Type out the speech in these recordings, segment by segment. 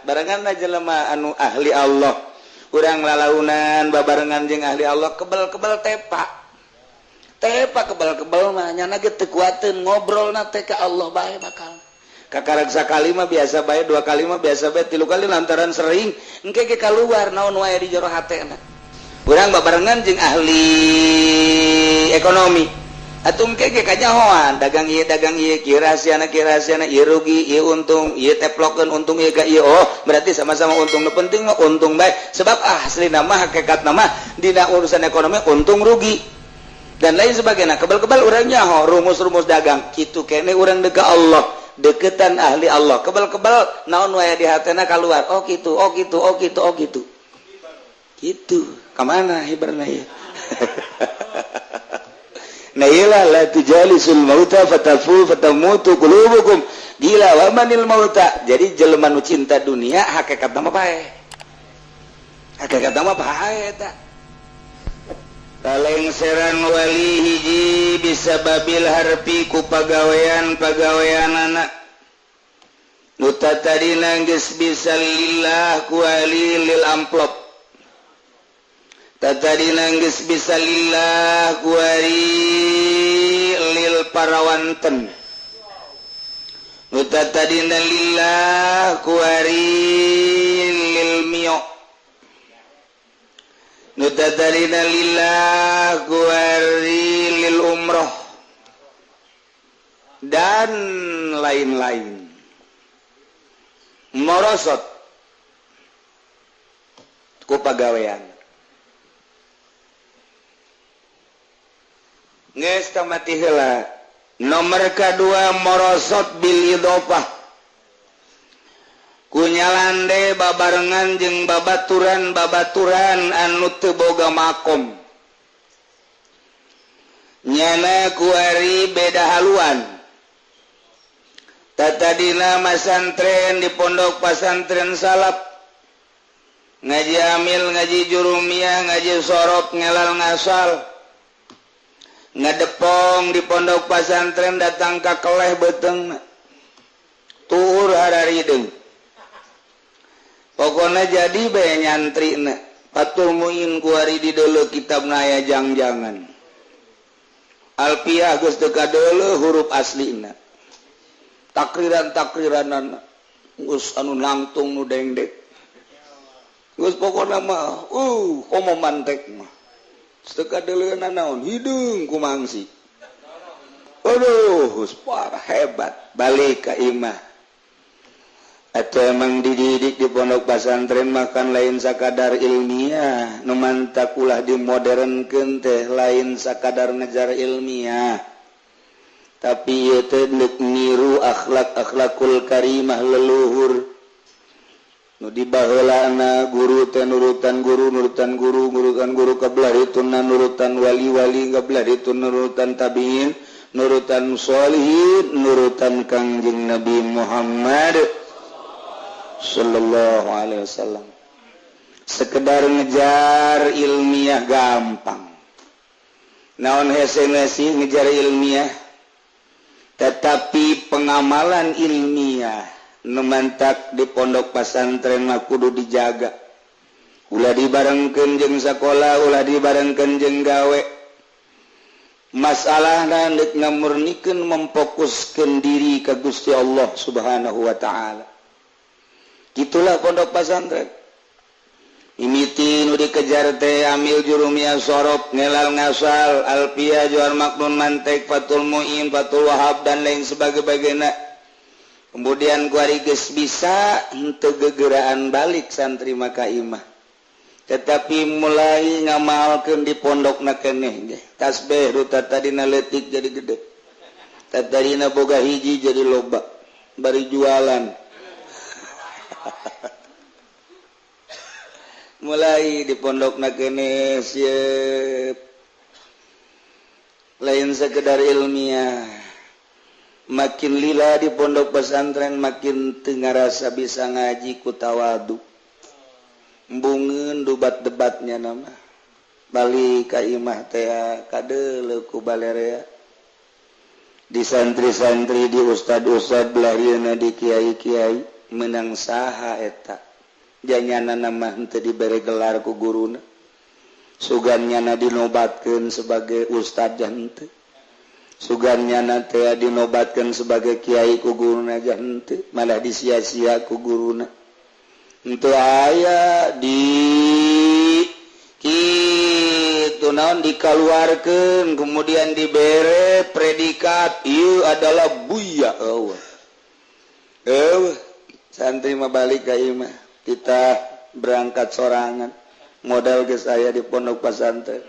Barengan jelema anu ahli Allah. Urang lalaunan babarengan jeung ahli Allah kebel-kebel tepa. Tepa kebel-kebel mah nyana ge teu kuateun ngobrolna teh ka Allah bae bakal. Kakarak sakali mah biasa bae, dua kali mah biasa bae, tilu kali lantaran sering engke ge kaluar naon wae di jero hatena. Urang babarengan jeung ahli ekonomi. Atuh engke ge kanyahoan dagang ieu kieu rahasiana ieu rugi, ieu untung, ieu teplokeun untung ieu ka ieu. Oh, berarti sama-sama untung. Nu penting mah untung bae. Sebab aslina mah hakikatna mah dina urusan ekonomi untung rugi dan lain sebagainya. Kebal-kebal orangnya rumus-rumus dagang kitu kene urang deka Allah, deketan ahli Allah. Kebal-kebal naon wae di hatena kaluar. Oh kitu, oh kitu, oh kitu, oh kitu. Kitu. Ka mana hibarna ieu? Nah iyalah la tujalisul mauta fatafu fatamutu qulubukum. Gila wa manil mauta. Jadi jelema nu cinta dunia hakikatna mah paeh. Hakikatna mah paeh eta. Kalengseran wali hiji bisa babil harpi ku pagawean anak nu tadina geus bisa lillah ku wali lil amplop, tatadina geus bisa lillah ku wali lil parawanten, nu tadina lillah ku wali lil mio, nu tadina lillah kuari lil umroh dan lain-lain. Morosot ku pagawean. Geus tamati heula. Nomor kadua morosot bil idhofah. Kunyalande babarengan jeung babaturan anu teu boga makom. Nyana kuari beda haluan. Tatadina masantren di pondok pasantren salaf, ngaji amil, ngaji jurumiyah, ngaji sorop, ngelal ngasal, ngadepong di pondok pasantren datang ka keleh beuteungna tuur hararideung. Pokoknya jadi bae nyantrina Fathul Muin kuari di deuleu kitabna aya jang-jangan. Alfiah geus teu kadeuleu huruf aslina. Takriran-takriranana geus anu nangtung nu dengdek. Geus pokona mah komo mantek mah. Geus teu kadeuleuna naon hideung ku mangsi. Aduh, geus parah hebat balik ka imah. Atau emang dididik di pondok pesantren makan lain sakadar ilmiah, nu mantak ulah dimodernkeun teh lain sakadar ngejar ilmiah, tapi ieu teh deuk niru akhlak-akhlakul karimah leluhur nu dibaheulana guru teh nurutan guru, nurutan guru, nurutan guru kabelah dituna nurutan wali-wali, kabelah dituna nurutan tabiin, nurutan sholihin, nurutan Kangjeng Nabi Muhammad sallallahu alaihi wasallam. Sekedar ngejar ilmiah gampang. Naon hese sih ngejar ilmiah, tetapi pengamalan ilmiah nu mantak di pondok pesantren mah kudu dijaga. Ulah dibarengkeun jeung sakola, ulah dibarengkeun jeung gawe. Masalahna deuk ngamurnikeun memfokuskeun diri ka Gusti Allah Subhanahu wa taala. Itulah pondok pesantren. Imiti nu dikejar teh amil jurumiyah sorop, ngelal ngasal, alfiah juar maknun mantek, Fathul Muin, Fathul Wahab dan lain sebagainya. Kemudian kuari geus bisa henteu gegeraan balik santri maka imah. Tetapi mulai ngamalkeun di pondokna keneh ge. Tasbih nu tadina leutik jadi gede. Tadina boga hiji jadi loba. Bari jualan. Mulai di pondok nakene siap lain sekedar ilmiah, makin lila di pondok pesantren makin teu ngarasa bisa ngaji ku tawadu, embungeun dubat-debatnya nama balik ka imah teh kadeuleu ku balerea di santri-santri, di ustad-ustad, belah di kiai-kiai. Menang saha eta janyana mah henteu dibere gelar ku guruna. Sugan nyana dinobatkeun sebagai ustad henteu. Sugan nyana teh dinobatkeun sebagai kiai ku guruna henteu, malah disia-sia ku guruna. Henteu aya di kitu naon dikaluarkeun kemudian dibere predikat ieu adalah buya eueuh. Eueuh santri mah balik ka imah, kita berangkat sorangan. Modal geus aya di pondok pesantren.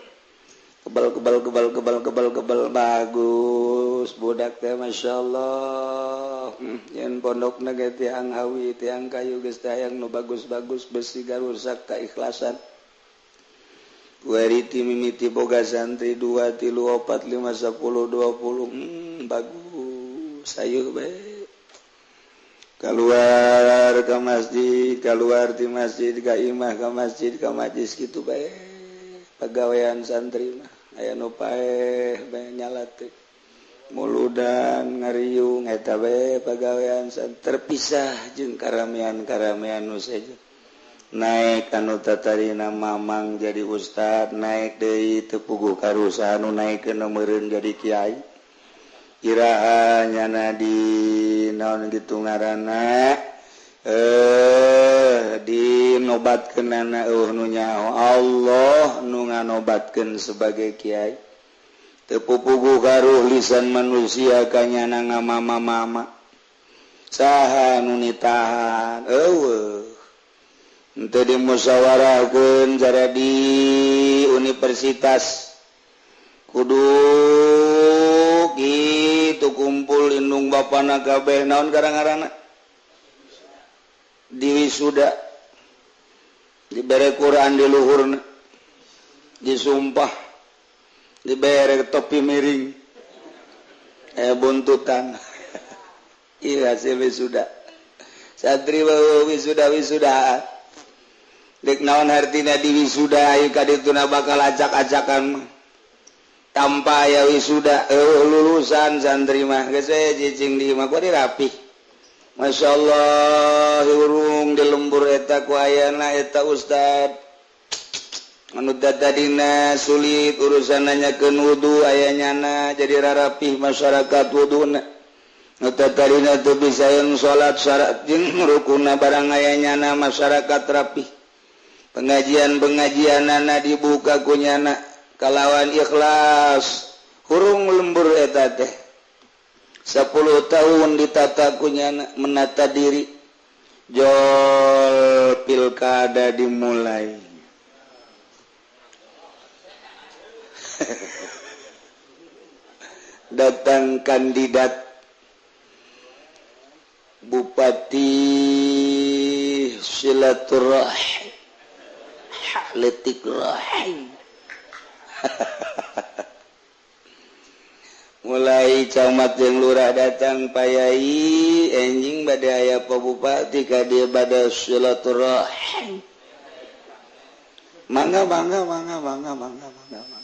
Kebal kebal kebal kebal kebal kebal bagus budak teh masyaallah. Yen pondokna ge tiang hawi, tiang kayu geus teh hayang nu bagus-bagus besi garusak kaikhlasan. Wariti mimiti boga santri 2 3 4 5 10 20 bagus sayuh bae. Keluar ke masjid, keluar di masjid ka imah, ka masjid ka majlis kitu bae. Pagawean santri mah aya nu paeh bae nyala teh. Muludan ngariung eta bae pagawean santri terpisah jeung karamean-karamean nu sejen. Naik anu tatarina mamang jadi ustad, naik deui teu puguh karusa anu naikeun meureun jadi kiai. Iraha nyana di naon gitu ngaranna dinobatkeunana eueuh nu nyaho Allah nu nganobatkeun sebagai kiai. Teu puguh karuh lisan manusia ka nyana ngamama-mama. Saha nu nitahan eueuh. Henteu dimusyawarahkeun cara di universitas kudu gitu kumpul indung bapana kabeh naon garang-garana diwisuda dibere Quran di luhurna disumpah dibere topi miring buntutan iya hasil wisuda santri wisuda wisuda dek naon hartina diwisuda ieu ka dituna bakal acak-acakan tanpa aya wisuda lulusan santri mah geus we cicing di imah kuari rapih masyaallah urung di lembur eta ku ayana eta ustad anu tadina sulit urusan nanyakeun wudu aya nyana jadi rarapih masyarakat wuduna nu tadina teu bisa salat syarat jeung rukunna barang aya nyana masyarakat rapih pengajian-pengajianana dibuka ku nyana kalawan ikhlas hurung lembur eta teh 10 tahun ditata ku nyana menata diri jol pilkada dimulai datang kandidat bupati silaturahim letik rahim mulai camat jeung lurah datang payai enjing bade aya pa bupati ka dieu bade silaturahim mangga mangga mangga mangga mangga mangga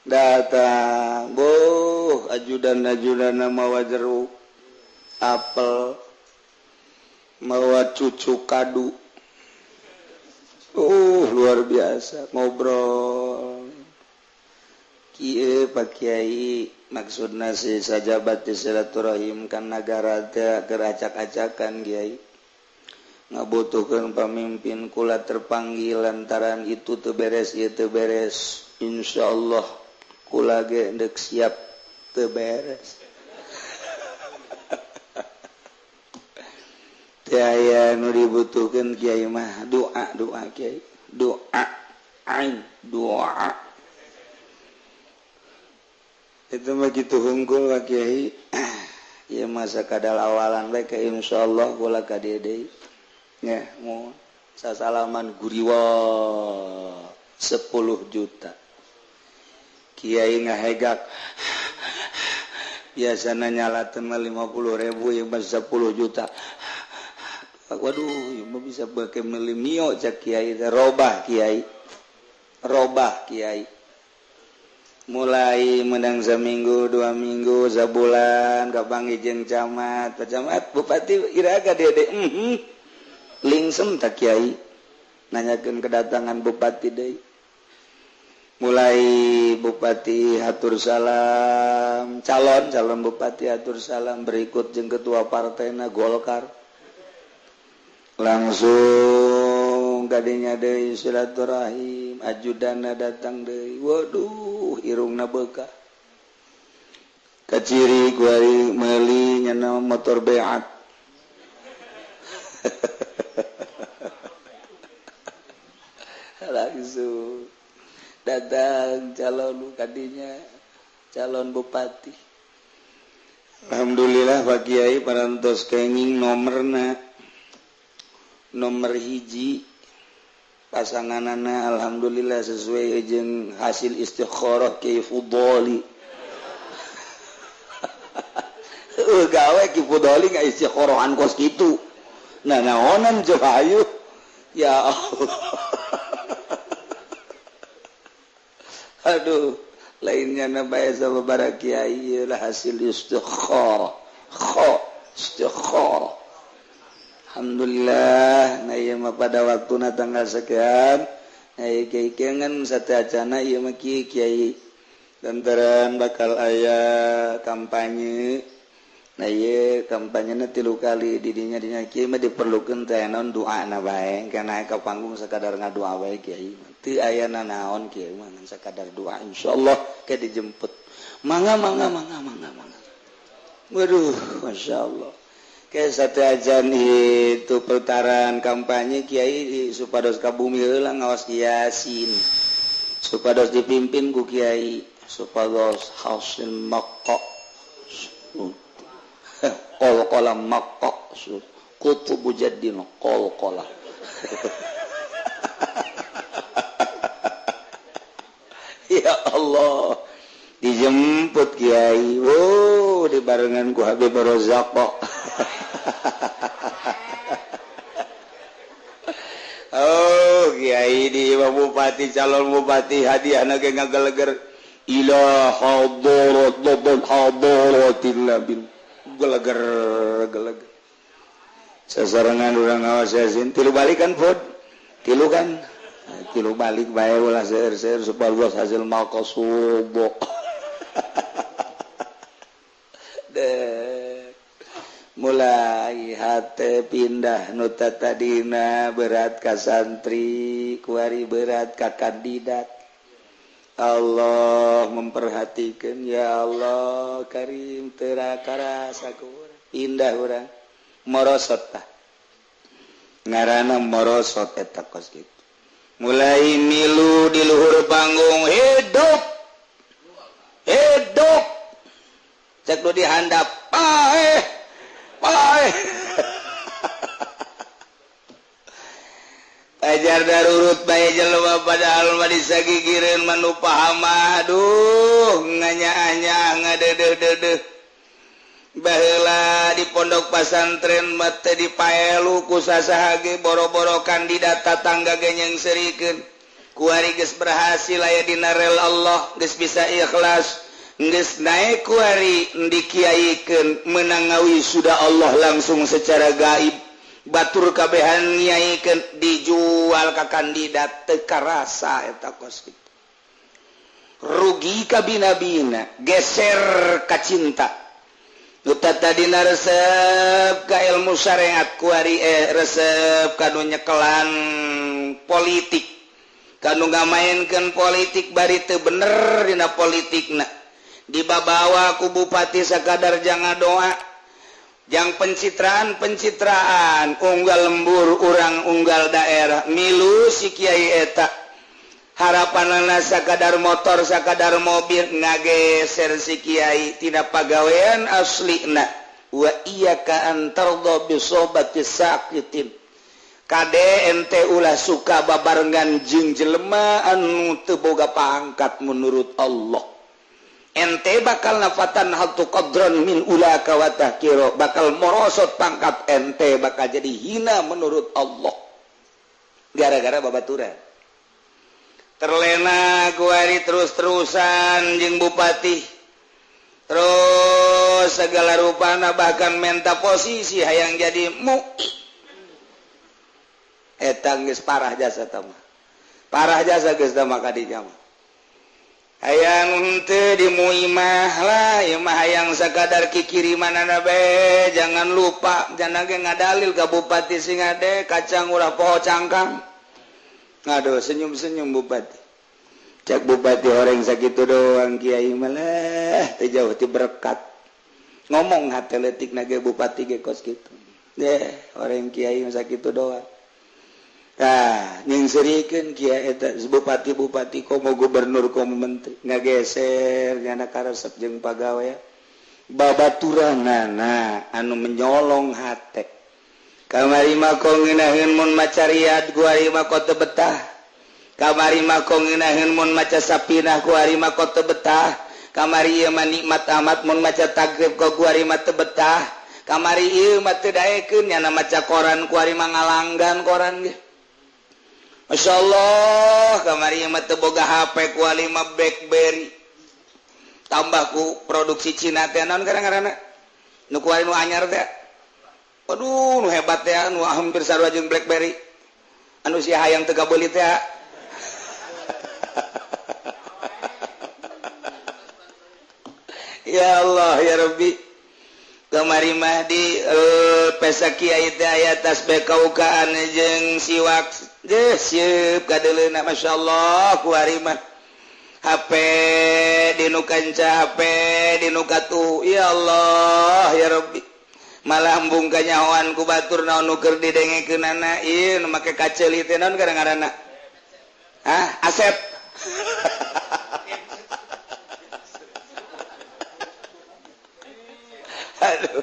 datang boh ajudan-ajudan mawa jeruk apel mawa cucu kadu luar biasa ngobrol kieu Pak Kiai maksudna si sajabat di silaturahim kan nagara teh keur acak-acakan Kiai ngabutuhkeun pamimpin kula terpanggil lantaran itu teu beres ieu teu beres insyaallah kula ge deuk siap teu beres teu aya nu dibutuhkeun Kiai mah doa doa Kiai doa aing doa itu mah kitu hungkul Pak Kiai ieu masa kadal awalan bae ke insyaallah kula ka dieu deui nya mau sasalaman guriwa 10 juta Kiai ngahegak biasana nyalateun mah 50.000 ieu mah 10 juta waduh ieu mah bisa bake meuli mio cak Kiai robah Kiai robah Kiai Mulai menang seminggu, 2 minggu, sebulan kapanggih jeung camat, Pak Camat, Bupati iraga dede. Lingsem tak kiai nanyakeun kedatangan bupati deui. Mulai bupati hatur salam, calon bupati hatur salam berikut jeung ketua partaina Golkar. Langsung kadinya deui silaturahim, ajudana datang deui. Waduh, irungna beukah. Kaciri kuari meuli nyana motor beat. Langsung datang calon kadinya, calon bupati. Alhamdulillah Pak Kiai parantos kenging nomorna. Nomor hiji pasanganana alhamdulillah sesuai jeung hasil istikharah Kiai Fudoli. Gawe Kiai Fudoli nggak istikharahan kos kitu. Nah naonan jeung hayu. Ya Allah. Aduh, lainnya nabaya sama bara kiai lah hasil istikharah. Istikharah. Alhamdulillah, nah ieu mah pada waktuna tanggal sekian, nah ieu kiai kengen sateuacana ieu mah kiai lantaran bakal aya kampanye. Nah ieu kampanyena 3 kali didinya dinya kiai mah diperlukeun teh naon doana bae, kana ka panggung sakadar ngadoa bae kiai. Teu aya nanaon kiai mah ngan sakadar doa insyaallah ke dijemput. Mangga mangga mangga mangga mangga. Waduh, masyaallah. Ke sateuacan itu putaran kampanye kiai supados ka bumi heula ngawas Yasin. Supados dipimpin ku kiai supados hasil maqqa. Qol-qola maqqa kutubu jaddin qol-qola. Ya Allah, dijemput kiai. Oh, dibarengan ku Habib Rozak kok. Oh, kiai di bupati calon bupati hadiahna ge ngageleger ila hadarat hadratin nabi. Geleger geleger. Sasarengan urang ngawas Yasin tilu balik kan Fud? Tilu kan? Tilu balik bae ulah seueur-seueur supaya hasil maqsud. Mulai hate pindah nu tadina berat ka santri, kuari berat ka kandidat. Allah memperhatikan, ya Allah karim teu karasa ku urang. Pindah urang morosot tah. Ngaranna morosot eta kos kitu. Mulai milu di luhur panggung hidup. Hidup. Cek nu dihandap paeh. Paeh. Ajar darurut bae jelema padahal mah disagigireun mah nu paham aduh nganya-anya ngadeudeung-deudeuh. Baheula di pondok pasantren mah teu dipaelu ku sasaha ge boro-boro kandidat tatangga ge nyeungseurikeun. Kuari geus berhasil aya dina rel Allah, geus bisa ikhlas, geus naek kuari dikiaikeun meunang ngawisuda Allah langsung secara gaib. Batur kabehan nyaikeun dijual ka kandidat teu karasa eta kos kitu. Rugi ka bina-bina, geser ka cinta. Nu tadina resep ka ilmu syariat kuari resep ka nu nyekelan politik. Ka nu ngamaenkeun politik bari teu bener dina politikna. Dibabawa ku bupati sakadar jangan doa. Jang pencitraan-pencitraan unggal lembur urang unggal daerah milu si kiai eta harapanana sakadar motor sakadar mobil ngageser si kiai tina pagawean aslina wa iyyaka an tardha bi sohbati saqitin kade ente ulah suka babarengan jeung jelema anu teu boga pangkat menurut Allah. Ente bakal nafatan hatu qadran min ulaka wa tahkiro, bakal morosot pangkat ente bakal jadi hina menurut Allah gara-gara babaturan. Terlena kuari terus-terusan jeung bupati. Terus segala rupana bahkan menta posisi hayang jadi MUI. Eta geus parah jasa tah mah. Parah jasa geus tah mah ka dinya mah. Hayang henteu di MUI mah lah, ieu mah hayang sakadar kikirimanana bae, jangan lupa jangan ge ngadalil ka bupati sing ade kacang ulah poho cangkang. Aduh, senyum-senyum bupati. Cek bupati orang sakitu doang kiai malah teu jauh ti berkat. Ngomong hate leutik na ge bupati ge kos kitu. Deh, orang kiai sakitu doang. Tah, nyingserikeun kiai eta bupati-bupati komo gubernur komo menteri ngageser nyana karesep jeung pagawe. Babaturanana anu menyolong hate. Kamari mah kok ngeunaheun mun maca riad ku ari mah teu betah. Kamari mah kok ngeunaheun mun maca sapinah ku ari mah teu betah. Kamari ieu mah nikmat amat mun maca tagrib ku ari mah teu betah. Kamari ieu mah teu daekeun nyana maca koran ku ari mah ngalanggan koran ge. Masyaallah, kamari ieu mah teu boga HP ku ari mah BlackBerry. Tambah ku produksi Cina teh naon ngaranna? Nu ku ari nu anyar teh. Aduh, nu hebat ya, nu hampir sarua jeung BlackBerry. Anu si hayang teu kabeuli teh. Ya Allah, ya Rabbi. Kamari mah di pesa kiai teh aya tasbih kaukaan jeung siwak. Deh, sieup kadeuleuna masyaallah ku ari mah. HP dinu kanca, HP dinu katuh. Ya Allah, ya Rabbi. Malah embung kanyahoan ku batur naon nu keur didengekeunana ieu nu make kaceuli teh naon ngaranna? Hah, Asep. Aduh.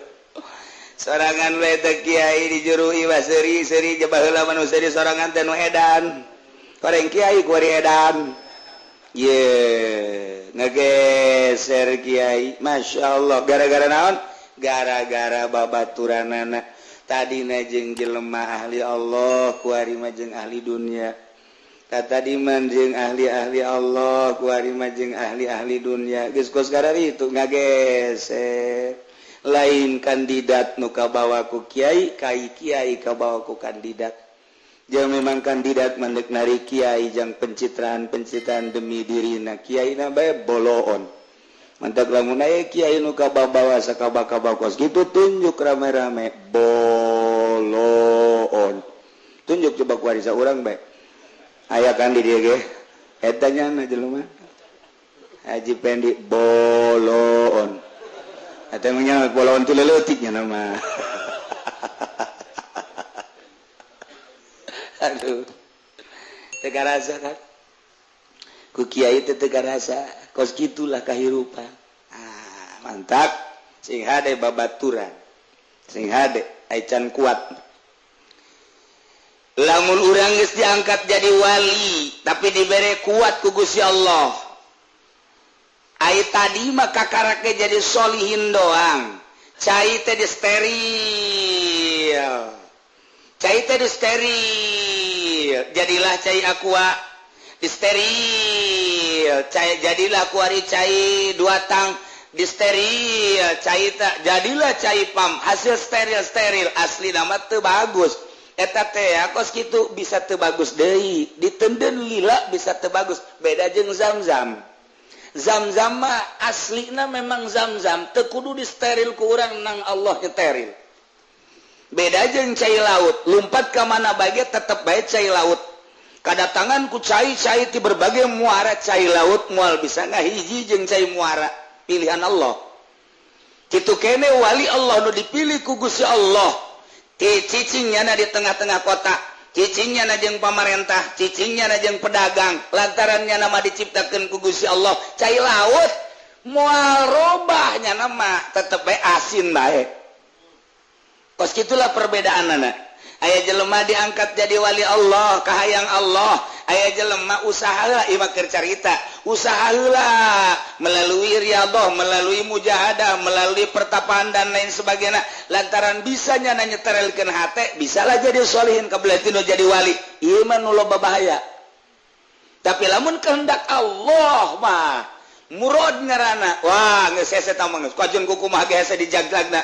Sorangan we teh kiai di juru ieu seuri-seuri je baheula mah nu seuri sorangan teh nu edan. Koreng kiai ku ari edan. Ye, ngageser kiai, masyaallah gara-gara naon? Gara-gara babaturanana tadina jeung jelema ahli Allah ku ari mah jeung ahli dunia. Tadi mah jeung ahli-ahli Allah ku ari mah jeung ahli-ahli dunia. Geus kos kararitu ngageser. Lain kandidat nu kabawa ku kiai, kai kiai kabawa ku kandidat. Jeung memang kandidat mandek nari kiai jang pencitraan-pencitraan demi dirina kiai na bae boloon. Mantak lamun aya kiai nu kabawa sakaba-kaba kos kitu tunjuk rame-rame boloon. Tunjuk coba ku ari saurang bae. Aya kan di dieu ge. Eta nya jelema. Haji Pendi boloon. Eta mah nya boloon teh leutik nya mah. Aduh. Teu karasa kan? Ku kiai teh teu karasa. Kos gitulah kahirupan. Ah, mantap. Sing hade babaturan. Sing hade aican kuat. Lamun urang geus diangkat jadi wali, tapi dibere kuat ku Gusti Allah. Ai tadi mah kakarake jadi solihin doang. Cai teh disteril. Cai teh disteril. Jadilah cai aqua. Disteril, cai jadilah kuari cai dua tang disteril, cai tak jadilah cai pam hasil steril steril asli nama teu bagus. Eta teh kos kitu bisa teu bagus deui, ditenden lila bisa teu bagus. Beda jeung zam-zam. Zam-zam mah aslina memang zam-zam teu kudu disteril ku urang nang Allah nyeteril. Beda jeung cai laut, lumpat ka mana bae tetep bae cai laut. Kadatangan ku cai-cai ti berbagai muara cai laut moal bisa ngahiji jeung cai muara pilihan Allah. Kitu kene wali Allah nu dipilih ku Gusti Allah. Ti cicing nyana di tengah-tengah kota, cicing nyana jeung pamarentah, cicing nyana jeung pedagang, lantaran nyana mah diciptakeun ku Gusti Allah cai laut moal robah nyana mah tetep bae asin bae. Kos kitulah perbedaanana. Aya jelema diangkat jadi wali Allah, kahayang Allah. Aya jelema usaha ieu mah keur carita, usaha heula melalui riyadhah, melalui mujahadah, melalui pertapaan dan lain sebagainya. Lantaran bisa nyana nyeterelkeun hate, bisalah jadi sholihin kabeh tinu jadi wali. Ieu mah nu loba bahaya. Tapi lamun kehendak Allah mah murad ngaranna. Wah, geus hese tah mah geus kajeun ku kumaha ge hese dijaglagna.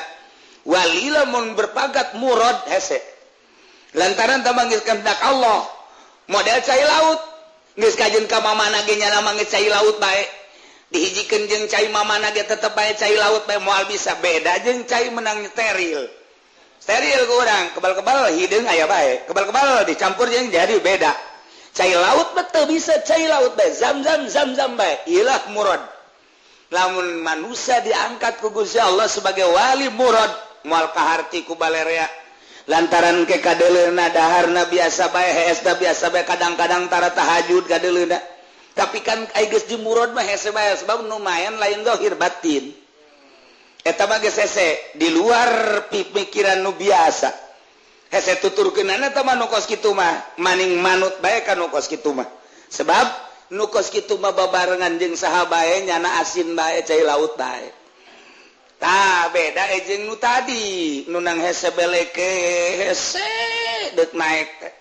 Wali lamun berpagat murad hese. Lantaran tah mah geus kehendak Allah. Model cai laut geus kajeun ka mamana ge nyana mah geus cai laut bae. Dihijikeun jeung cai mamana ge tetep bae cai laut bae moal bisa beda jeung cai menang steril. Steril ku urang kebal-kebal hideung aya bae. Kebal-kebal dicampur jeung jadi beda. Cai laut betul bisa cai laut bae zam-zam zam-zam bae ilah murad. Lamun manusia diangkat ku Gusti Allah sebagai wali murad moal kaharti ku balerea lantaran ke kadeuleuna daharna biasa bae hesna biasa bae kadang-kadang tara tahajud kadeuleuna tapi kan ai geus di murad mah hese bae sebab nu maen lain zahir batin eta mah geus hese di luar pemikiran nu biasa. Hese tuturkeunana tah mah nu kos kitu mah maning manut bae ka nu kos kitu mah sebab nu kos kitu mah babarengan jeung saha bae nyana asin bae cai laut bae. Tah beda jeung nu tadi nu nang hese beleke hese deuk naek teh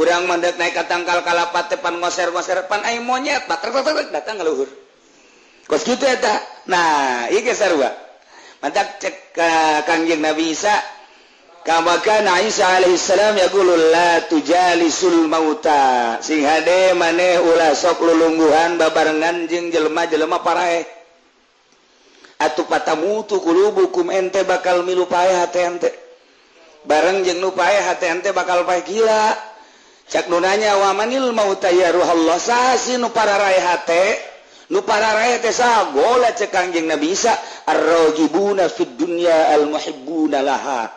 urang mah deuk naek ka tangkal kalapa teh pan ngoser-ngoser pan ai monyet bater datang ka luhur kos kitu eta. Nah ieu ge sarua mantak cek ka Kangjeng Nabi Isa kama kana Isa alaihissalam yaqulu la tujalisul mauta sing hade maneh ulah sok lulungguhan babarengan jeung jelema-jelema paraeh atuh patamutu qulubukum ente bakal milu paeh hate ente bareng jeung nu paeh hate ente bakal paeh gila. Cak nu nanya wa manil mauta ya ruhallah saha sih nu pararaeh hate nu pararaeh teh saha gola cek Kangjeng Nabi Isa arragibuna fid dunya al muhibbuna laha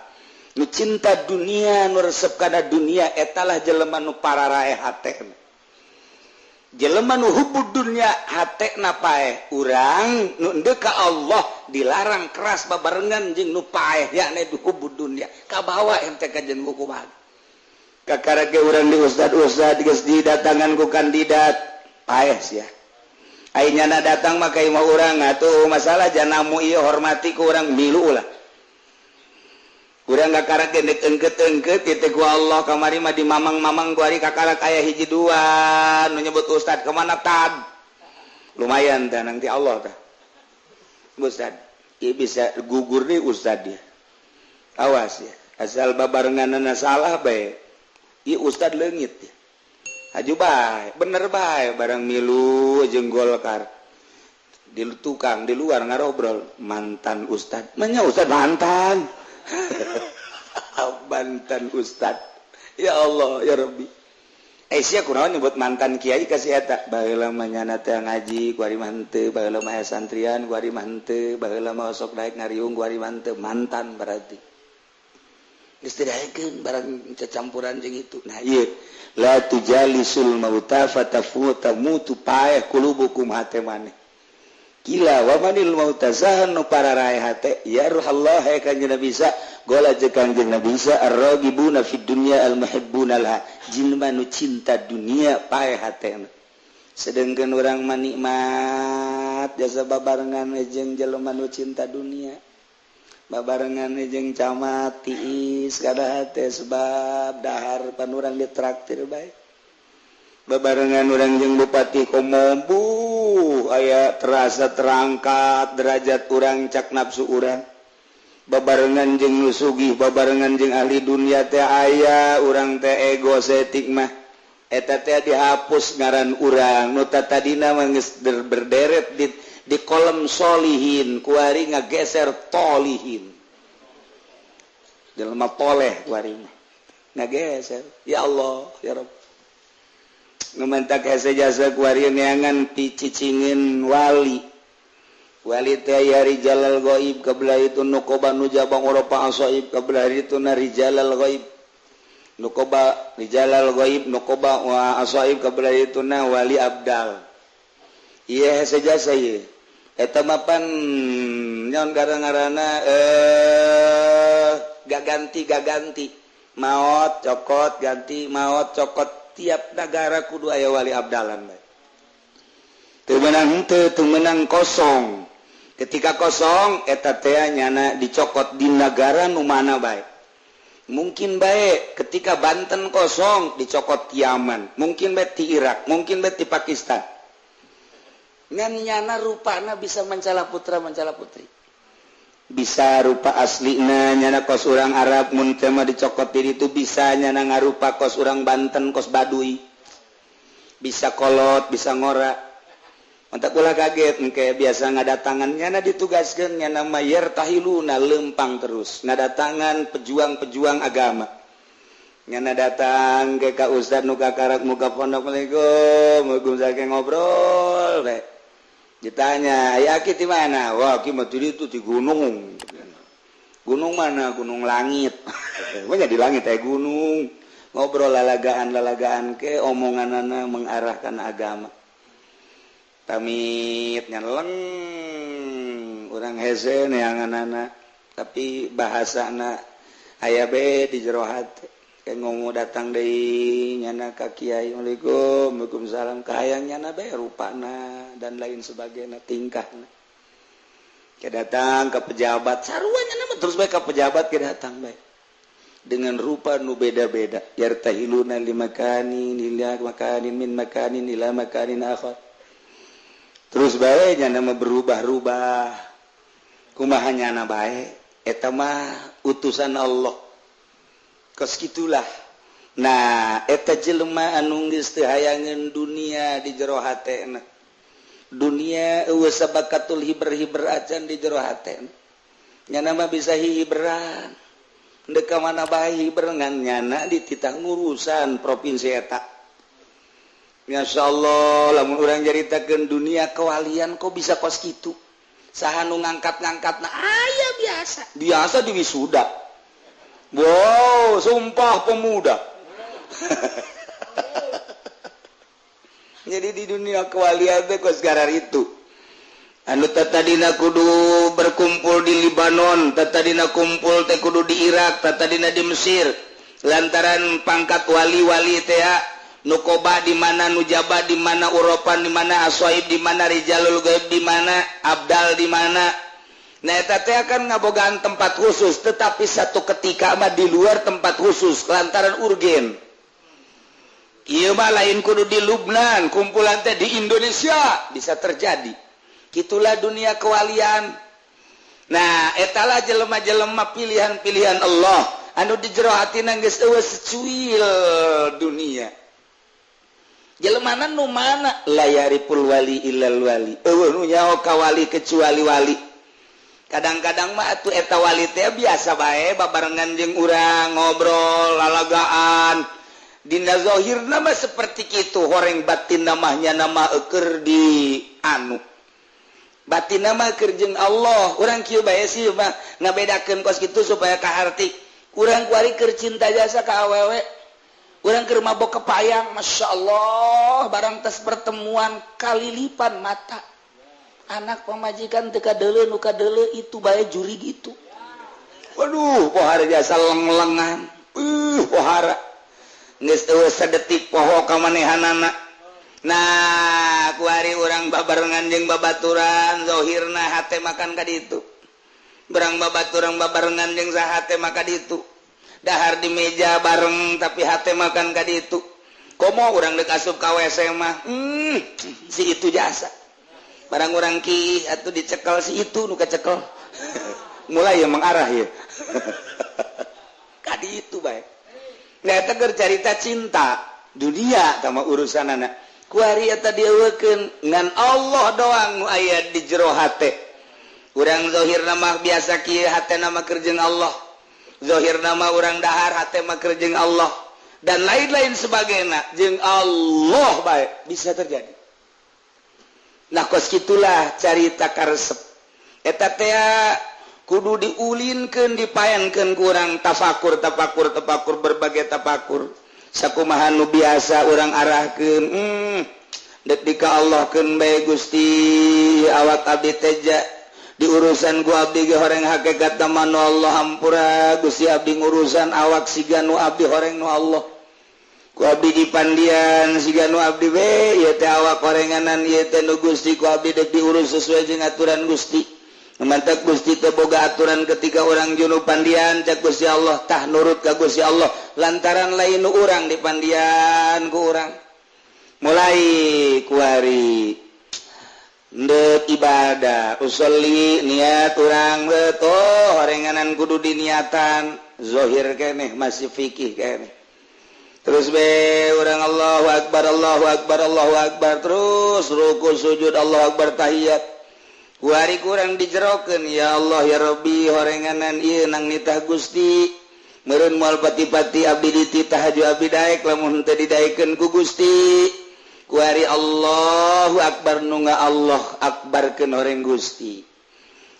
nu cinta dunia nu resep kana dunia etalah jelema nu pararaeh hatena jelema nu hubud dunia hatena paeh urang nu endeu ka Allah dilarang keras babarengan jeung nu paeh yakni hubud dunia kabawa ente ka jeung kumaha kakara ge urang di ustad-ustad geus didatangan ku kandidat paeh sia ai nyana datang mah ka imah urang atuh masalah janamu ieu hormati ku urang milu ulah. Urang kakarak ge deuk engkeut-engkeut kitu ku Allah kamari mah di mamang-mamang ku ari kakarak aya hiji dua nu nyebut ustad kemana tad lumayan tah nanti Allah tah ustad ieu bisa gugur nih ustad dia awas ya asal babarenganna salah bae ieu ustad leungit ya haju bae bener bae barang milu jeung Golkar di tukang di luar ngarobrol mantan ustad manya ustad mantan mantan ustad ya Allah ya Rabbi sia kunaon nyebut mantan kiai kasih eta baheula mah nyana teh ngaji ku ari mah henteu baheula mah santrian ku ari mah henteu baheula mah sok daek ngariung ku ari mah henteu mantan berarti geus teu daekeun barang cacampuran jeung itu. Nah ieu la tujalisul mauta fatafuta mutu paeh qulubukum hate maneh gila wa manil mauta sahan nu pararaeh hate ya ruhallah he kanjeng Nabi Isa gola jeung kanjeng Nabi Isa arragibuna fid dunya al muhibbuna laha jelema nu cinta dunia paeh hatena sedengkeun urang mah nikmat jasa babarengan jeung jelema nu cinta dunia babarengan jeung camat tiis kada hate sebab dahar pan urang ditraktir bae babarengan urang jeung bupati komo buh aya terasa terangkat derajat urang cak nafsu urang babarengan jeung nu sugih babarengan jeung ahli dunia teh aya urang teh ego setik mah eta teh dihapus ngaran urang nu tadina mah geus berderet di kolom solihin kuari ngageser tolihin jelema toleh kuari mah ngageser ya Allah ya Rabb ngementak hese jasa kuari neangan picicingin wali wali teh ya rijalal ghaib kabla itu nukoba nujabang oropa asoib kabla itu na rijalal ghaib nukoba rijalal ghaib nukoba wa asoib kabla itu na wali abdal ieu hese jasa ieu eta mah pan nyaon gara-garana gak ganti maot cokot ganti maot cokot tiap negara kudu aya wali abdalan bae. Teu meunang henteu, teu meunang kosong. Ketika kosong eta teh nyana dicokot di negara nu mana bae. Mungkin baik ketika Banten kosong dicokot Yaman, mungkin baik di Irak, mungkin baik di Pakistan. Ngan nyana rupana bisa mancala putra mancala putri. Bisa rupa aslina nyana kos urang Arab mun teh mah dicokot diri itu bisa nyana ngarupa kos urang Banten kos Baduy. Bisa kolot, bisa ngora. Mantak ulah kaget engke biasa ngadatangan nyana ditugaskeun nyana mah yartahiluna lempang terus ngadatangan pejuang-pejuang agama. Nyana datang ke ka ustad nu kakarak muka pondok, Assalamualaikum, waalaikumsalam, ngobrol we. Ditanya, "Aya aki di mana?" "Wah, aki mah di itu di gunung." "Gunung mana?" "Gunung langit." Mah di langit aya gunung. Ngobrol lalagaan-lalagaan ke omonganana mengarahkan agama. Pamit nyeleng urang hese neanganana, tapi bahasana aya be di jero hate. Ke ngomong datang deui nyana ka kiai, Assalamualaikum, waalaikumsalam, kahayang nyana be rupana dan lain sebagainya tingkahna. Ke datang ke pejabat sarua nyana mah terus bae ka pejabat ke datang bae dengan rupa nu beda-beda. Yartahiluna limakanin ila makanin min makanin ila makanin akhar. Terus bae nyana mah berubah-ubah. Kumaha nyana bae eta mah utusan Allah. Kos kitulah. Nah, eta jelema anu geus teu hayangeun dunia di jero hatena. Dunia eueuh sabakatul hiber-hiber acan di jero hatena. Nyana mah bisa hiberan. Deuk ka mana bae hiber ngan nyana dititah ngurusan provinsi eta. Masya Allah, lamun urang nyaritakeun dunia kewalian kok bisa kos kitu. Saha nu ngangkat-ngangkatna aya biasa. Biasa di wisuda. Wow, sumpah pemuda. Jadi di dunia kewalian teh kos garar itu. Anu tatadina kudu berkumpul di Libanon, tatadina kumpul teh kudu di Irak, tatadina di Mesir. Lantaran pangkat wali-wali teh nukoba di mana, nujaba di mana, uropan di mana, aswaib di mana, rijalul gaib di mana, abdal di mana. Nah eta teh akan ngabogaan tempat khusus, tetapi satu ketika mah di luar tempat khusus lantaran urgen. Ieu mah lain kudu di Lubnan, kumpulan teh di Indonesia bisa terjadi. Kitulah dunia kewalian. Nah, etalah jelema-jelema pilihan-pilihan Allah anu di jero hatina geus eueuh secuil dunia. Jelema nu mana layaripul wali illal wali. Eueuh nu nyaho ka wali kecuali wali. Kadang-kadang mah atuh eta wali teh biasa bae babarengan jeung urang ngobrol lalagaan. Dina zahirna mah seperti kitu, horeng batin namanya nama eueur di anu. Batin nama keur jeung Allah. Urang kieu bae sih mah ngabedakeun kos kitu supaya kaharti. Urang kuari keur cinta jasa ka awewe. Urang keur mabok kepayang, Masya Allah, barang tes pertemuan kalilipan mata. Anak pamajikan teu kadeuleu nu kadeuleu itu bae juri gitu. Waduh, pohara jasa leng-lengan. Pohara. Geus eueuh sadetik poho ka manehanana. Nah, kuari urang babarengan jeung babaturan, zahirna hate makan ka ditu. Berang babaturan babarengan jeung saha hate maka ditu. Dahar di meja bareng tapi hate makan ka ditu. Komo urang deuk asup ka WC mah, si itu jasa. Barang urang ki atuh dicekel si itu nu kacekel. Mulai ya mengarah ya. Ka ditu bae. Nah eta keur carita cinta dunia sama urusanana. Kuari eta dieuweukeun ngan Allah doang nu aya di jero hate. Urang zahirna mah biasa kieu hatena mah keur jeung Allah. Zahir nama orang dahar hate mah keur jeung Allah dan lain-lain sebagainya jeung Allah bae bisa terjadi. Nah kos kitulah carita karesep eta teh kudu diulinkeun dipaenkeun ku urang tafakur tafakur tafakur berbagai tafakur sakumaha nu biasa urang arahkeun deuk dika Allahkeun bae Gusti awak abdi teja di urusan ku abdi ge horeng hakikat nu Allah hampura Gusti abdi ngurusan awak siga nu abdi horeng nu Allah ku abdi dipandian siga nu abdi we ieu teh awak horenganan ieu teh nu Gusti ku abdi deuk diurus sesuai jeung aturan Gusti. Mantap Gusti teh boga aturan ketika orang junub pandian cak Gusti Allah tah nurut ka Gusti Allah lantaran lain urang di pandian ku urang mulai kuari ndek ibadah usolli niat urang betul horenganan kudu diniatan zohir keneh masih fikih keneh terus be urang Allahu akbar Allahu akbar Allahu akbar terus ruku sujud Allahu akbar tahiyat kuari kurang dijerokeun ya Allah ya Rabbi horenganan ieu nang nitah Gusti meureun moal pati-pati abdi dititah haju abdi daek lamun teu didaekeun ku Gusti kuari Allahu akbar nu nga Allah akbarkeun horeng Gusti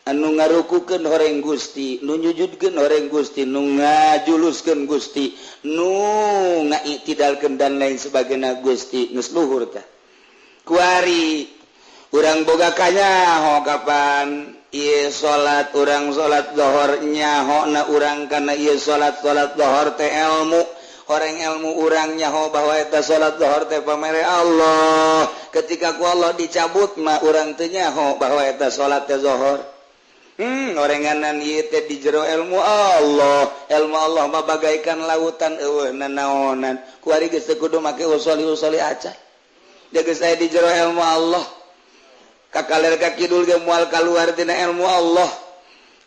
anu ngarukukeun horeng Gusti nu nyujudkeun horeng Gusti nu ngajuluskeun Gusti nu ngaitidalkeun dan lain sebagainya Gusti geus luhur tah kuari urang boga kanyaho kapan ieu salat urang salat zuhur nyahona urang kana ieu salat salat zuhur teh ilmu horeng ilmu urang nyaho bahwa eta salat zuhur teh pamere Allah ketika ku Allah dicabut mah urang teu nyaho bahwa eta salat teh zuhur horenganan ieu teh di jero ilmu Allah ilmu Allah mah bagaikan lautan eueuh nanaonan kuari geus teu kudu make usoli-usoli acan geus aya di jero ilmu Allah kakaler ka kidul ge moal kaluar tina ilmu Allah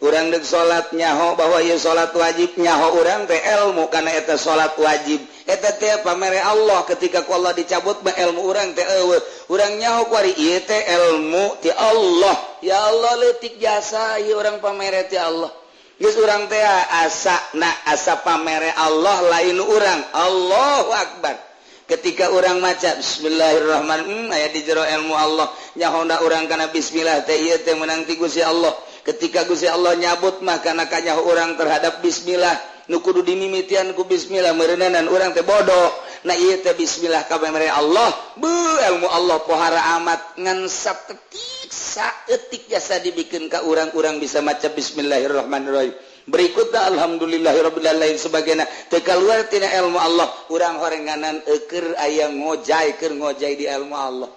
urang deuk salat nyaho bahwa ieu salat wajib nyaho urang teh ilmu kana eta salat wajib eta teh pamere Allah ketika ku Allah dicabut mah ilmu urang teh eueuh urang nyaho kuari ieu teh ilmu ti Allah ya Allah leutik jasa ieu urang pamere ti Allah geus urang teh asa na asa pamere Allah lain urang Allahu akbar ketika orang maca bismillahirrahmanirrahim aya di jero ilmu Allah nyahona urang kana bismillah teh ieu teh meunang ti Gusti Allah ketika Gusti Allah nyabut mah kana kanyaho urang terhadap bismillah nu kudu dimimitian ku bismillah meureunanan urang teh bodoh nah ieu teh bismillah ka pamere Allah beuh ilmu Allah pohara amat ngan satetik saeutik jasa dibikeun ka urang-urang bisa maca bismillahirrahmanirrahim berikutnya alhamdulillahirabbil alamin sebagainya teu kaluar tina ilmu Allah urang horenganan eueur aya ngojay keur ngojay di ilmu Allah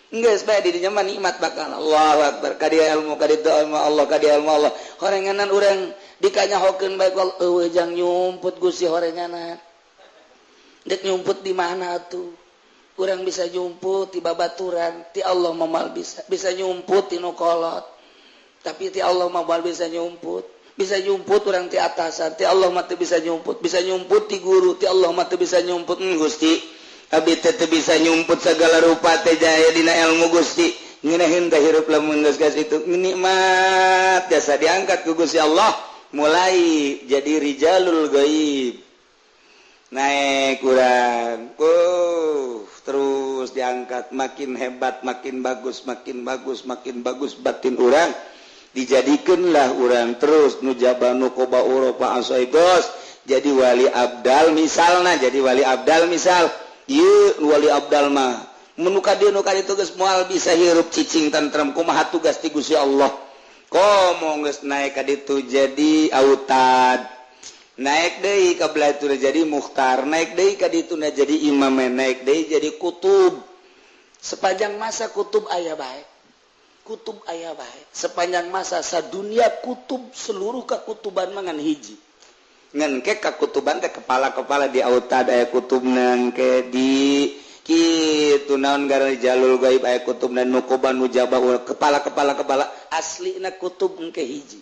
geus bae di dinya mah nikmat bakal Allahu akbar ka dia ilmu ka ditu ilmu Allah ka dia ilmu Allah horenganan urang dikanyahokeun bae eueuh jang nyumput Gusti horenganan deuk nyumput di mana atuh urang bisa nyumput ti babaturan ti Allah mah moal bisa bisa nyumput ti nu kolot tapi ti Allah mah moal bisa nyumput bisa nyumput orang ti atasan ti Allah mah teu bisa nyumput ti guru ti Allah mah teu bisa nyumput Gusti abdi teh teu bisa nyumput segala rupa teh jaya dina ilmu Gusti ngeunaheun teh hirup lamun geus ka situ nikmat jasa diangkat ku Gusti Allah mulai jadi rijalul gaib naik kurang terus diangkat makin hebat makin bagus makin bagus makin bagus batin urang dijadikanlah urang terus nujaba nukoba uropa asoigos jadi wali abdal misalna jadi wali abdal misal ieu wali abdal mah menuka dia nuka itu geus moal bisa hirup cicing tentrem kumaha tugas ti Gusti Allah komo geus naik ka ditu jadi autad naik deui ka belah itu jadi mukhtar naik deui ka ditu jadi imam naik deui jadi kutub sepanjang masa kutub aya bae kutub aya bae sepanjang masa sadunia kutub seluruh kakutuban mangan hiji ngan ke kakutuban teh kepala-kepala di autad aya kutubna ke di kitu naon gara jalul gaib aya kutubna nukoban nujaba kepala-kepala kepala aslina kutub engke hiji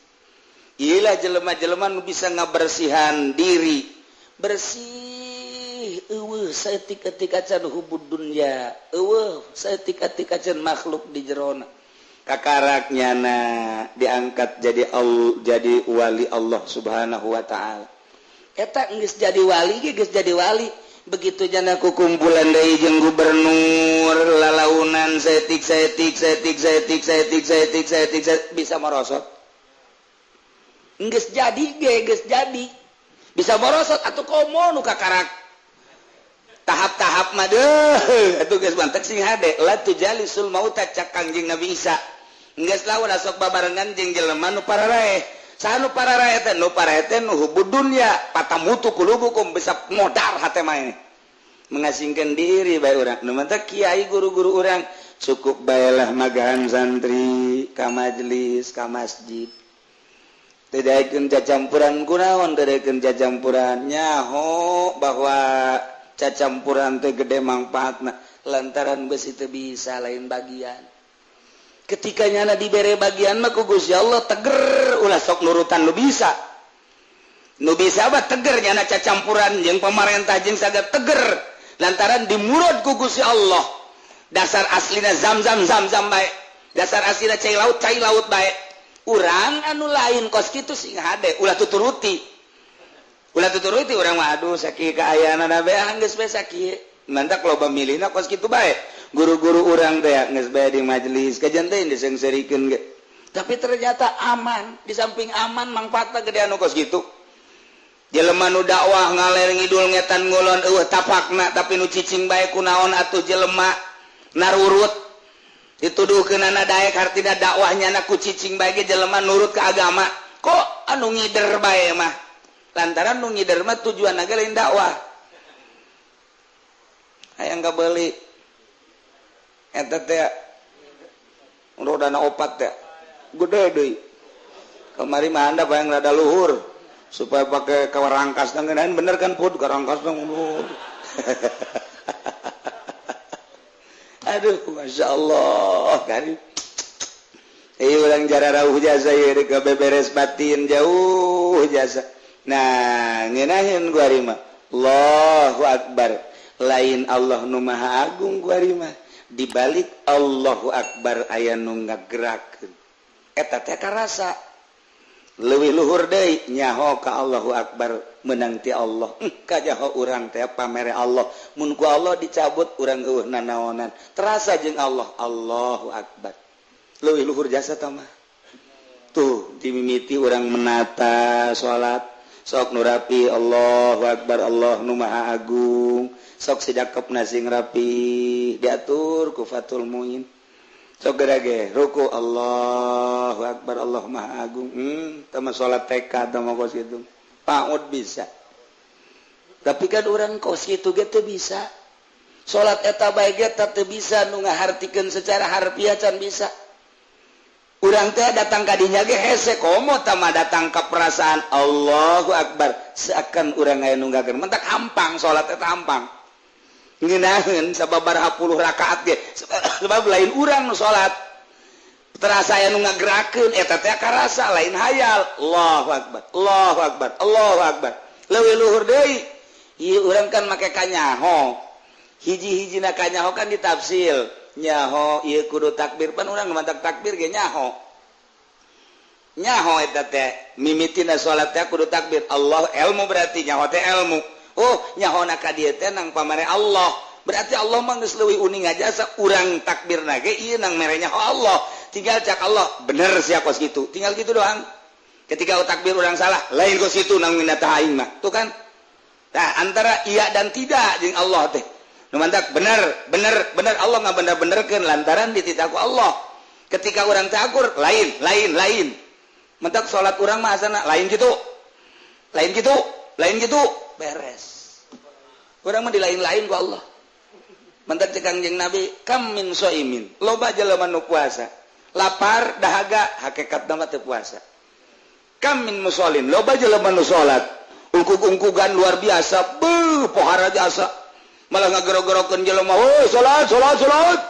ieu jelema-jelema nu bisa ngabersihan diri bersih eueuh saeutik-eutik acan hubud dunya eueuh saeutik-eutik acan makhluk di jerona kakaraknya na diangkat jadi Allah, jadi wali Allah Subhanahu wa taala eta geus jadi wali ge geus jadi wali begitu jana ku kumpulan deui jeung gubernur lalaunan saeutik saeutik saeutik saeutik saeutik saeutik saeutik bisa merosot geus jadi ge geus jadi bisa merosot atuh komo nu kakarak tahap-tahap mah deuh atuh geus mantek sing hade la tujalisul mauta cak Kangjeng Nabi Isa geus lawan sok babarengan jeung jelema nu pararaeh saha nu pararaeh teh nu paraeh teh nu hubud dunya patamutu qulubukum bisa modar hate mah ini mengasingkeun diri bae urang nu mantak kiai guru-guru urang Cukup baelah magahan santri ka majelis ka masjid. Teu daekeun cacampuran kunaon, teu daekeun cacampuran nyaho bahwa cacampuran teh gede mangfaatna lantaran besi teu bisa lain bagian. Ketika nyana dibere bagian mah ku Gusti Allah teger ulah sok nurutan nu bisa. Nu bisa mah teger nyana cacampuran jeung pamarentah jeung sagala teger lantaran dimurad ku Gusti Allah. Dasar aslina zam-zam zam-zam bae, dasar aslina cai laut bae. Urang anu lain kos kitu sing hade ulah tuturuti. Ulah tuturuti urang mah aduh sakieu kaayaan bae geus bae sakieu. Mantak loba milihna kos kitu bae. Guru-guru urang teh geus bae di majelis kajian teh disengserikeun ge. Tapi ternyata aman, di samping aman mangfaatna gede anu kos kitu. Jelema nu dakwah ngaler ngidul ngetan ngulon eueuh tapakna tapi nu cicing bae kunaon atuh jelema narurut dituduhkeunana daek hartina dakwahnya na ku cicing bae ge jelema nurut ke agama kok anu ngider bae mah lantaran nu ngider mah tujuanna ge lain dakwah hayang kabeuli eta teh rodana opat teh gede deui kamari mah handap hayang rada luhur supaya pakai kawarangkas ngeunaan bener kan pud karangkas luhur. Aduh, masya Allah, kan? Urang jara rauh jasa ieu ke beberes batin jauh jasa. Nah, ngeunaheun gua mah. Allahu Akbar. Lain Allah nu Maha Agung gua mah. Di balik Allahu Akbar aya nu ngagerakeun. Eta teh karasa. Leuwih luhur deui nyaho ka Allahu Akbar menang ti Allah. Kajaho urang teh pamere Allah. Mun ku Allah dicabut urang eueuh nanaonan. Terasa jeung Allah Allahu Akbar. Leuwih luhur jasa tah mah. Tuh dimimiti urang menata salat, sok nu rapi Allahu Akbar Allah nu Maha Agung. Sok sidakepna sing rapi diatur ku Fathul Muin. Sok gerage ruku Allahu Akbar Allah Maha Agung. Tah mah salat TK tah mah kos kitu. Paud bisa. Tapi kan urang kos kitu ge teu bisa. Salat eta bae ge teu bisa nu ngahartikeun secara harfiah can bisa. Urang teh datang ka dinya ge hese komo tah mah datang ka perasaan Allahu Akbar seakan urang aya nu ngageun. Mentak hampang salat eta hampang. Ngeunaheun sababaraha puluh rakaat ge sebab lain urang nu salat. Terasa aya nu ngagerakeun eta teh karasa lain hayal. Allahu Akbar, Allahu Akbar, Allahu Akbar. Leuwih luhur deui. Ieu urang kan make kanyaho. Hiji-hijina kanyaho kan ditafsil. Nyaho ieu kudu takbir pan urang mantak takbir ge nyaho. Nyaho eta teh mimitina salat teh kudu takbir. Allah ilmu berarti nyaho teh ilmu. Oh, nyahona ka dieu teh nang pamare Allah. Berarti Allah mah geus leuwih uning jasa urang takbirna ge ieu nang mere nyaho Allah. Tinggal cak Allah bener sia kos kitu. Tinggal kitu doang. Ketika takbir urang salah, lain kos kitu nang minata aing mah. Tuh kan? Nah, antara iya dan tidak jeung Allah teh. Nu mantak bener, bener, bener Allah ngabener-benerkeun lantaran dititah ku Allah. Ketika urang teh akur, lain, lain, lain. Mentak salat urang mah asana lain kitu. Lain kitu, lain kitu, beres. Urang mah di lain-lain ku Allah. Mentak cek Kangjeng Nabi, kam min shaimin, loba jelema nu puasa. Lapar dahaga hakikatna mah teu puasa. Kam min musallin, loba jelema nu salat. Ungkug-ungkugan luar biasa, beuh pohara jasa. Malah ngagero-gerokeun jelema, "Woi, salat, salat, salat."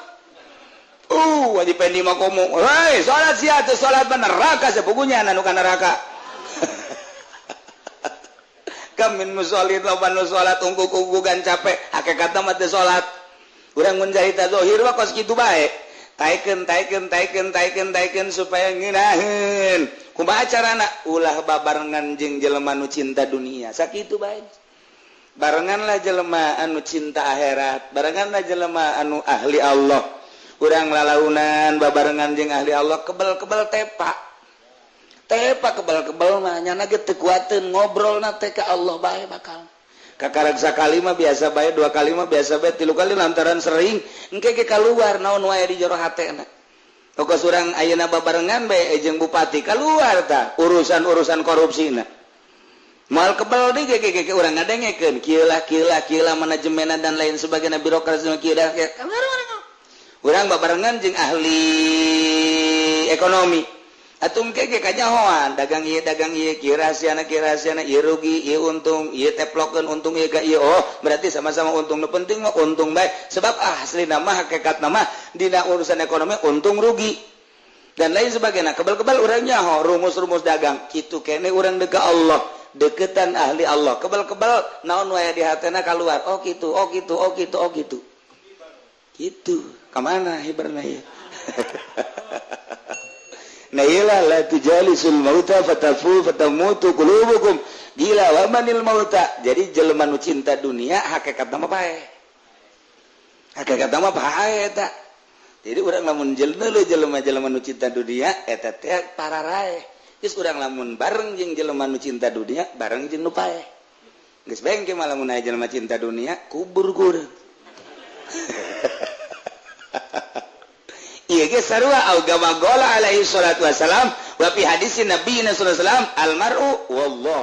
Haji Pendi mah komo, "Hei, salat sia teu salat mah neraka sapugunya anu ka neraka." Kam min musallin loba nu salat ungkug-ungkugan capek, hakikatna mah teu salat. Urang mun carita zahir mah kos kitu bae. Taikeun, taikeun, taikeun, taikeun, taikeun supaya ngeunaheun. Kumaha carana? Ulah babarengan jeung jelema nu cinta dunia. Sakitu bae. Barenganlah jelema anu cinta akhirat, barenganlah jelema anu ahli Allah. Urang lalaunan babarengan jeung ahli Allah kebel-kebel tepa. Tepa kebel-kebel mah nyana ge teu kuateun ngobrolna teh ka Allah bae bakal. Kakarek sakali mah biasa bae, dua kali mah biasa bae, tilu kali lantaran sering engke ge kaluar naon wae di jero hatena. Tokos urang ayeuna babarengan bae jeung bupati kaluar tah urusan-urusan korupsina. Moal kebel deui ge ge urang ngadengekeun kieu lah kieu lah kieu lah manajemenna dan lain sebagainya birokrasi kieu dah. Urang babarengan jeung ahli ekonomi. Atuh engke ge kanyahoan dagang ieu kieu rahasiana ieu rugi ieu untung ieu teplokeun untung ieu ka ieu. Oh, berarti sama-sama untung. Nu penting mah untung bae. Sebab aslina mah hakikatna mah dina urusan ekonomi untung rugi dan lain sebagainya. Kebal-kebal urang nyaho rumus-rumus dagang kitu kene urang deka Allah, deketan ahli Allah. Kebal-kebal naon wae di hatena kaluar. Oh kitu, oh kitu, oh kitu, oh kitu. Kitu. Ka mana hiberna ieu? Nah iyalah la tujalisul mauta fatafu fatamutu qulubukum. Gila wa manil mauta. Jadi jelema nu cinta dunia hakikatna mah paeh. Hakikatna mah paeh eta. Jadi urang lamun jelema-jelema nu cinta dunia eta teh pararaeh. Geus urang lamun bareng jeung jelema nu cinta dunia bareng jeung nu paeh. Geus bengke mah lamun aya jelema cinta dunia kubur ku urang. Ieu ge sarua agama gola alaihi salatu wasalam wa fi hadisin nabiyina sallallahu alaihi wasallam al mar'u wallah.